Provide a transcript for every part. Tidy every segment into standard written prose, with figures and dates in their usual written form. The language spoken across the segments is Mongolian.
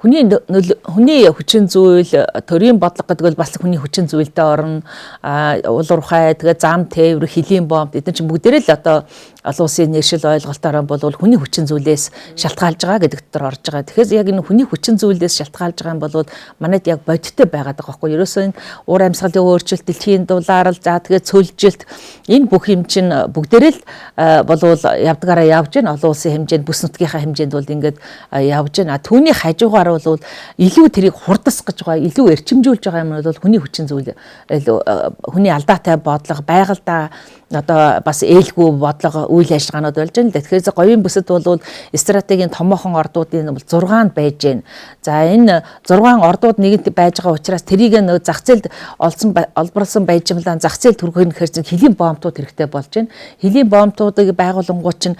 Хүний хүчин зүйл, төрийн бодлого гэдэг бол бас хүний хүчин зүйлдээ орно. Уул уурхай, тэгээ зам тээвэр, хөлийн бомб эдгээр чинь бүгдээрээ л одоо олон улсын нэршил ойлголтоор бол хүний хүчин зүйлээс шалтгаалж байгаа гэдэг дотор орж байгаа. Тэгэхээр яг энэ хүний хүчин зүйлээс шалтгаалж байгаа юм бол манайд яг бодиттой байгаад байгаа байхгүй юу? Ерөөсөө энэ уур амьсгалын өөрчлөлт, дэлхийн дулаарал, за тэгээ цөлжилт энэ бүх юм чинь бүгдээрээ л болвол явдгаараа явж гин олон улсын хэмжээнд, бүс нутгийнхаа хэмжээнд бол ингээд явж гин. А түүний хажуугаар бол илүү тэрийг хурдасгаж байгаа, илүү эрчимжүүлж байгаа юм бол хүний хүчин зүйл, хүний алдаатай бодлого, байгальдаа одоо бас ээлгүй бодлого, үйл ажиллагаанууд болж байна л да. Тэгэхээр говийн бүсэд бол стратегийн томоохон ордуудын 6-нд байж байна. За энэ 6 ордууд нэгэнт байж байгаа учраас тэрийг нөө зах зээлд олцсон олборлсон баяжмалаа зах зээл түргэх нь хэрэг хөлийн бомбтууд хэрэгтэй болж байна. Хөлийн бомбтуудыг байгуулангууд чинь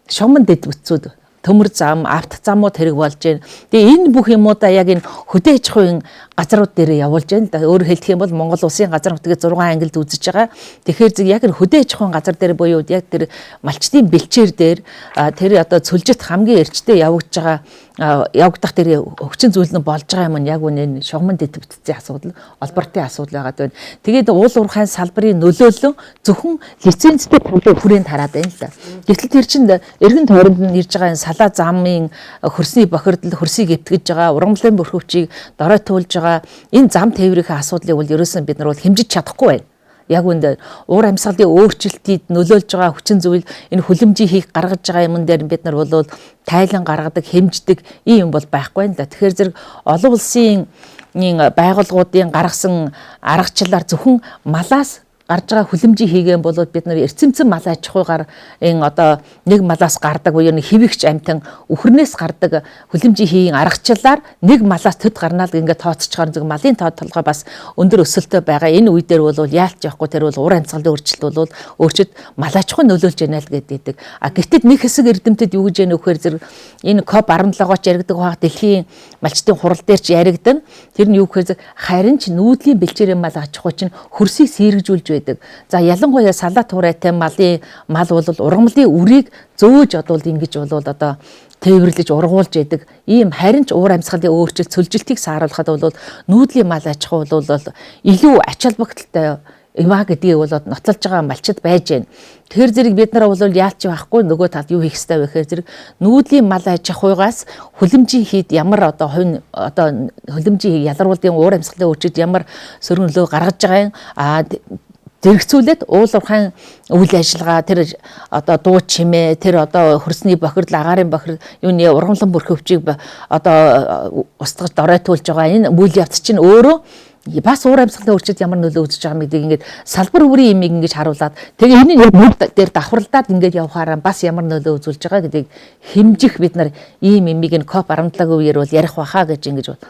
шугаман дэд бүтцүүд, төмөр зам, авто замууд хэрэг болж байна. Тэгээ энэ бүх юмудаа яг энэ хөдөө аж ахуйн газрууд дээр явуулж байна л да. Өөрөөр хэлэх юм бол Монгол улсын газар нутгийг 6 ангилд үзэж байгаа. Тэгэхээр зэрэг яг энэ хөдөө аж ахуйн газар дээр буюу яг тэр малчдын бэлчээр дээр тэр одоо цөлжит хамгийн эрчтэй явагдаж байгаа, явагдах тэр хүчин зүйл нь болж байгаа юм нь яг үнэ шугаман дэд бүтцийн асуудал, олбортын асуудал байгаад байна. Тэгээд уул уурхайн салбарын нөлөөлөл зөвхөн лицензтэй төлөө хүрээнд хараад байна л да. Гэтэл тэр чинь эргэн тойронд нь ирж байгаа энэ салаа замын хөрсний бохирдол, хөрсийг эвтгэж байгаа, ургамлын бөрхөвчийг доройтуулж байгаа энэ зам тээврийн асуудлыг бол ерөөсөн бид нар бол хэмжиж чадахгүй байна. Яг үндэ уур амьсгалын өөрчлөлтийг нөлөөлж байгаа хүчин зүйл, энэ хүлэмжийн хийх гаргаж байгаа юмн дээр бид нар бол тайлан гаргадаг, хэмждэг ийм юм бол байхгүй юм да. Тэгэхээр зэрэг олон улсын байгууллагуудын гаргасан аргачлалаар зөвхөн малаас гарч байгаа хүлэмжийн хийгэн бол бид нар эрчимцэн мал аж ахуйгаар энэ одоо нэг малаас гардаг буюу нэг хэвэгч амтан үхрнээс гардаг хүлэмжийн хийн аргачлалаар нэг малаас төд гарнаа л ингээд тооцчоор зөв малын тоо толгой бас өндөр өсөлттэй байгаа. Энэ үе дээр бол яалч явахгүй тэр бол уур амьсгалын өөрчлөлт бол өөрчд мал аж ахуй нөлөөлж байна л гэдэг. А гэтэл нэг хэсэг эрдэмтэд юу гэж яах вөхөр зэрэг энэ COP 17-ооч яригдаг байх, дэлхийн малчдын хурал дээр ч яригдана. Тэр нь юу гэхээр харин ч нүүдлийн бэлчээрийн мал аж ахуй чинь хөрсийг сэргэжүүлж байдаг. За ялангуяа салаа туурайтай малын мал бол ургамлын үрийг зөөж одвол ингэж болвол одоо тээвэрлэж ургуулж яадаг. Ийм харин ч уур амьсгалын өөрчлөлт, цөлжилтийг сааруулахад бол нүүдлийн мал аж ахуй бол илүү ач холбогдолтой юмаа гэдгийг бол нотлож байгаа малчид байж байна. Тэр зэрэг бид нар бол яалч байхгүй нөгөө талд юу хийх ёстой вэ гэхээр зэрэг нүүдлийн мал аж ахуйгаас хүлэмжийн хийд ямар одоо хувь одоо хүлэмжийн ялруулдын уур амьсгалын өөрчлөлт ямар сөрөг нөлөө гаргаж байгаа юм, а зэрэгцүүлээд уул уурхайн үйл ажиллагаа, тэр одоо дуу чимээ, тэр одоо хөрсний бохирдол, агаарын бохирдол, юуны ургамлан бүрхөвчийг одоо устгаж доройтуулж байгаа энэ үйл явц чинь өөрөө бас уур амьсгалын өөрчлөлт ямар нөлөө үзэж байгаа гэдгийг ингээд салбар бүрийн имийг ингэж харуулад, тэгээ энэ нэг дээр давхарлаад ингээд явахаараа бас ямар нөлөө үзүүлж байгаа гэдгийг хэмжих бид нар ийм имийг энэ COP 17-гийн үеэр бол ярих байхаа гэж ингэж бодож